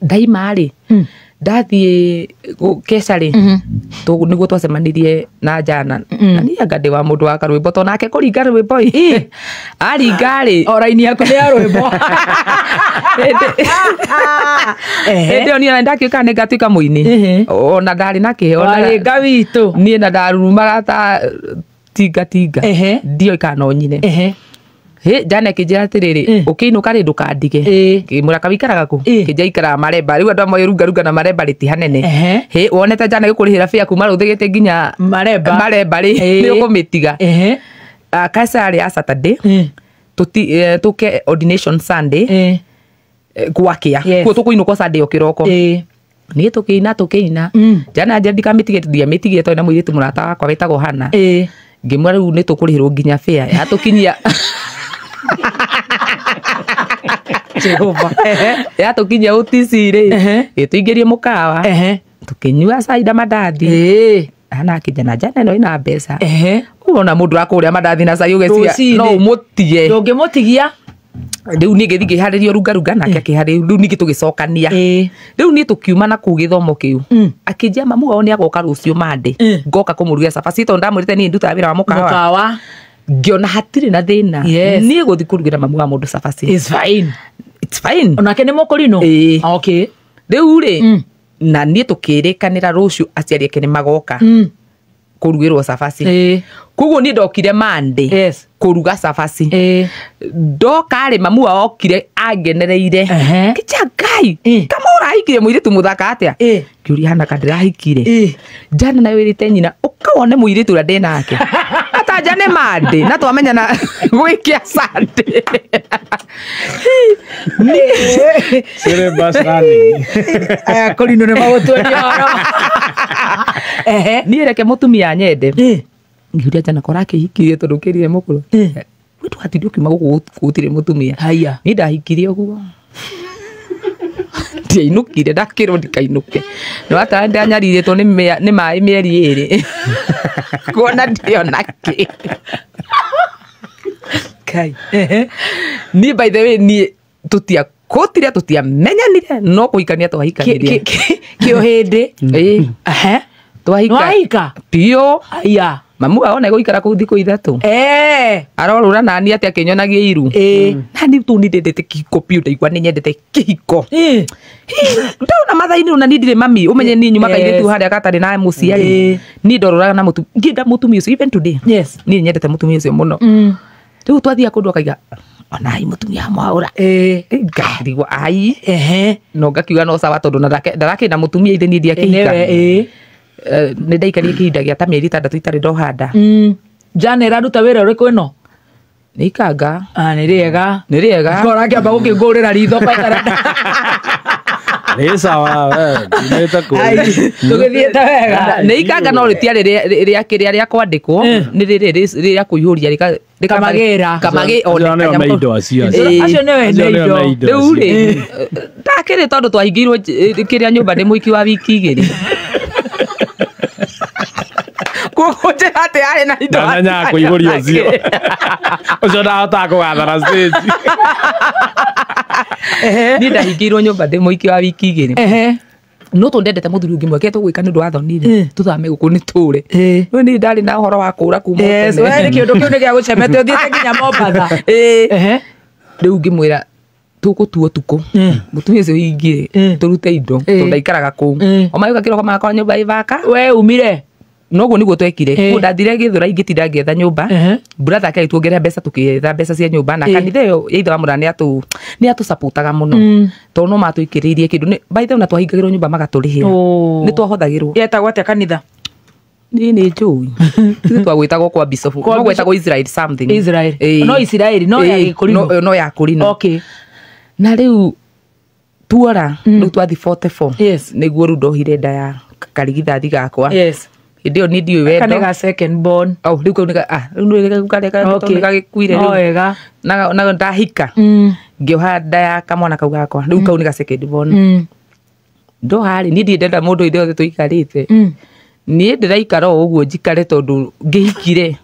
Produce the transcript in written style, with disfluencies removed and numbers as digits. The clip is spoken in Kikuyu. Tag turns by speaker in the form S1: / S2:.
S1: Ndaima rĩ, ndathiĩ keca rĩ, nĩguo twacemanirie na Jana, na niĩ anga ndĩ wa mũndũ wa karwĩmbo, to nake kũringa rwĩmbo ĩ, aringa rĩ,
S2: O raini yaku nĩ ya rwĩmbo.
S1: Hĩndĩ ĩyo niĩ ona ndakĩũka nĩ ngatuĩka mũini, ona ndarĩ na kĩheo
S2: Warĩ nga witũ.
S1: Niĩ na ndarurumaga ta tinga tinga, ndioĩ kana no nyine. Hĩ, Jana akĩnjĩra atĩrĩrĩ, ũkĩinũka rĩ, ndũkandige. Ngĩmwĩra, kawikaraga kũ? Kĩnjĩra ikaraga Maremba. Rĩu andũ amwe runga runga na Maremba rĩti hanene. Hĩ, wonete Jana gĩkũrĩhĩra bĩa kuma Rũthĩgĩte nginya
S2: Maremba.
S1: Maremba rĩ, nĩ ũkũmĩtiga. Kaca yarĩ ya Saturday, tũke ordination Sunday, gwakĩa. Kuo tũkũinũka Sunday o kĩroko. Niĩ tũkĩina tũkĩina, Jana njĩra ndikamĩtige, ndiamĩtigire tondũ na mũirĩtu mũrata wakwa wĩtagwo Hana. Ngĩmwĩra rĩu nĩ tũkũrĩhĩrwo nginya fare yatũkinyia.
S2: Jehova.
S1: Yatũkinyia OTC rĩ, ĩtũingĩrie mũkawa, tũkĩnyua cai na mandathi. Hana akĩnja na Jana ĩno ĩna mbeca. Ũrona mũndũ akũrĩa mandathi na cai ũgeciria
S2: Rũcinĩ.
S1: no ũmũtige.
S2: Ndũngĩmũtigia.
S1: Rĩu niĩ ngĩthiĩ ngĩharĩria rungarunga, nake akĩharĩria. Rĩu ningĩ tũgĩcokania. Rĩu niĩ tũkiuma na kũu gĩthomo kĩu, akĩnjia mamu wao nĩ agoka rũciũ mande, ngoka kũmũrugĩra cabaci, tondũ ndamwĩrĩte niĩ ndutaga wĩra wa mũkawa.
S2: Mũkawa.
S1: Ngĩona hatirĩ na thĩna, niĩ gũthiĩ kũrugĩra mamu wa mũndũ cabaci.
S2: It's fine.
S1: It's fine.
S2: Onake nĩ mũkũrinũ.
S1: Ĩĩ. Rĩu rĩ, na niĩ tũkĩrĩkanĩra rũciũ aciari ake nĩ magoka kũrugĩrwo cabaci. Koguo niĩ ndokire mande kũruga cabaci. Ndoka rĩ, mamu wao okire angenereire. Kĩnjia Ngai, kama ũrahikire mũirĩtu mũthaka atĩa? Ngĩũria Hana ka ndĩrahikire. Jana nayo ĩrĩte nyina, ũkawone mũirĩtu ũrĩa ndĩ nake atanja nĩ mande na twamenyana gwĩkia Sunday.
S3: Syllabus running.
S2: Aya kũrinũ nĩ magũtuonia ũhoro.
S1: Niĩ reke mũtumia anyende. Ngĩũria Jana ko ũrakĩhikirie tondũ ũkĩrire mũkũrũ, we ndũgatinde ũkiuma gũkũ gũtirĩ mũtumia.
S2: Haya.
S1: Niĩ ndahikirie ũguo, ndiainũkire, ndakĩrwo ndikainũke, nĩwataga ndanyarirĩtwo nĩ maĩ mĩeri 2 kuona ndiona kĩ.
S2: Kai.
S1: Niĩ by the way, niĩ tũtiakũtire, tũtiamenyanire, no kũhikania twahikanirie.
S2: Kĩo hĩndĩ.
S1: Ĩĩ. Twahika.
S2: Nĩwahika?
S1: Biũ.
S2: Haya.
S1: Mamu wao nĩ gũikara kũu thikũ 3. Arorũra nani atĩ akĩnyonagia iru. Na niĩ tu nĩ ndendete kĩhiko biũ, ndaigua nĩ nyendete kĩhiko. Ndona mathaa-inĩ ona niĩ ndirĩ mami, ũmenye niĩ nyuma kairĩtu harĩa gatarĩ na mũciari. Niĩ ndorũraga na ngĩenda mũtumia ũcio even today. Niĩ nyendete mũtumia ũcio mũno. Rĩu twathiaga kũndũ akaiga ona ai mũtumia mwaũra. Ngarigwo ai. No ngakiuga no sawa, tondũ na ndarakĩrĩ na mũtumia ithe niĩ ndiakĩhika.
S2: Nĩwe, ĩĩ.
S1: Nĩ ndaikarire kĩhinda gĩa ta mĩeri 6 itarĩ ndoha nda.
S2: Jana ĩraruta wĩra ũrĩkũ ĩno?
S1: Nĩ ikanga.
S2: Ah, nĩ rĩega.
S1: Nĩ rĩega.
S2: Ũrakĩamba gũkĩngũrĩra ritho kwa itarenda.
S3: Nĩ sawa, we, ndumĩte kũu.
S2: Ai, tũgĩthiĩte wega.
S1: Nĩ ikanga, no rĩtiarĩ rĩa kĩrĩa rĩa kwandĩkwo, nĩ rĩrĩ rĩa kũihũria
S2: Kamagĩra.
S1: o
S3: Acio nĩo
S1: kanyamũ
S3: me indo acio, acio.
S1: Ĩĩ.
S2: Acio nĩo ene
S3: Acio nĩo
S2: indo.
S3: me indo
S1: Rĩu
S3: acio.
S1: rĩ, ndakĩrĩ tondũ twahingĩirwo kĩrĩa nyũmba ndĩ mũiki wa wiki 2. Koguo njĩra atĩ arĩ na indo.
S3: Ndamenyaga kũihũria ũcio. Ũcio ndahotaga kũgathana stage.
S1: Niĩ ndahingĩirwo nyũmba ndĩ mũiki wa wiki 2. No tondũ ndendete mũthuri ũngĩ mweke tũgwĩka nĩ ũndũ wa thoni rĩ, tũthame gũkũ nĩ tũre. No niĩ ndarĩ na ũhoro wa kũra kuma
S2: Yes,
S1: tene.
S2: we nĩ kĩũndũ kĩu nĩ gĩa gũcemete ũthiĩte nginya Mombatha.
S1: Rĩu ngĩmwĩra tũgũtua ũtukũ, mũtumia ũcio hingire, tũrute indo, tondũ ndaikaraga kũu. O magĩũka kĩroko magakora nyũmba ĩthaka.
S2: We umire.
S1: Noguo nĩguo twekire. Koguo ndathire Gĩthũrai ngĩtinda ngĩetha nyũmba. Brother ake agĩtuongerera mbeca, tũkĩetha mbeca cia nyũmba, na kanitha ĩyo ya ithe wa Mũraya nĩ atũcapotaga mũno, tondũ no matũikĩrĩirie kĩndũ. By the way, na twahingagĩrwo nyũmba magatũrĩhĩra. Nĩ twahothagĩrwo.
S2: Yetagwo atĩa kanitha?
S1: Niĩ nĩ njũĩ. Ithuĩ twagwĩtagwo kwa bishop.
S2: Kwa
S1: No gwĩtagwo
S2: bishop.
S1: Israel something.
S2: Israel.
S1: Ĩĩ.
S2: No Israel, no ya
S1: Ĩĩ,
S2: Gĩkũrinũ.
S1: no ya Kũrinũ. Na rĩu tuora, rĩu twathi 44. Nĩguo rĩu ndohire nda ya karigithathi gakwa. Hĩndĩ ĩyo niĩ ndiũĩ wendo.
S2: Kana ga second born.
S1: Oh, rĩu kau nĩ rĩu nĩ karĩa nĩ gagĩkuire
S2: No
S1: rĩu.
S2: wega.
S1: Na ndahika. Ngĩoha nda ya kamwana kau gakwa. Rĩu kau nĩ ga second born. Ndoha rĩ, niĩ ndirĩ ndenda mũndũ hĩndĩ yothe tũikarĩte. Niĩ ndĩraikara o ũguo njikare tondũ ngĩhikire.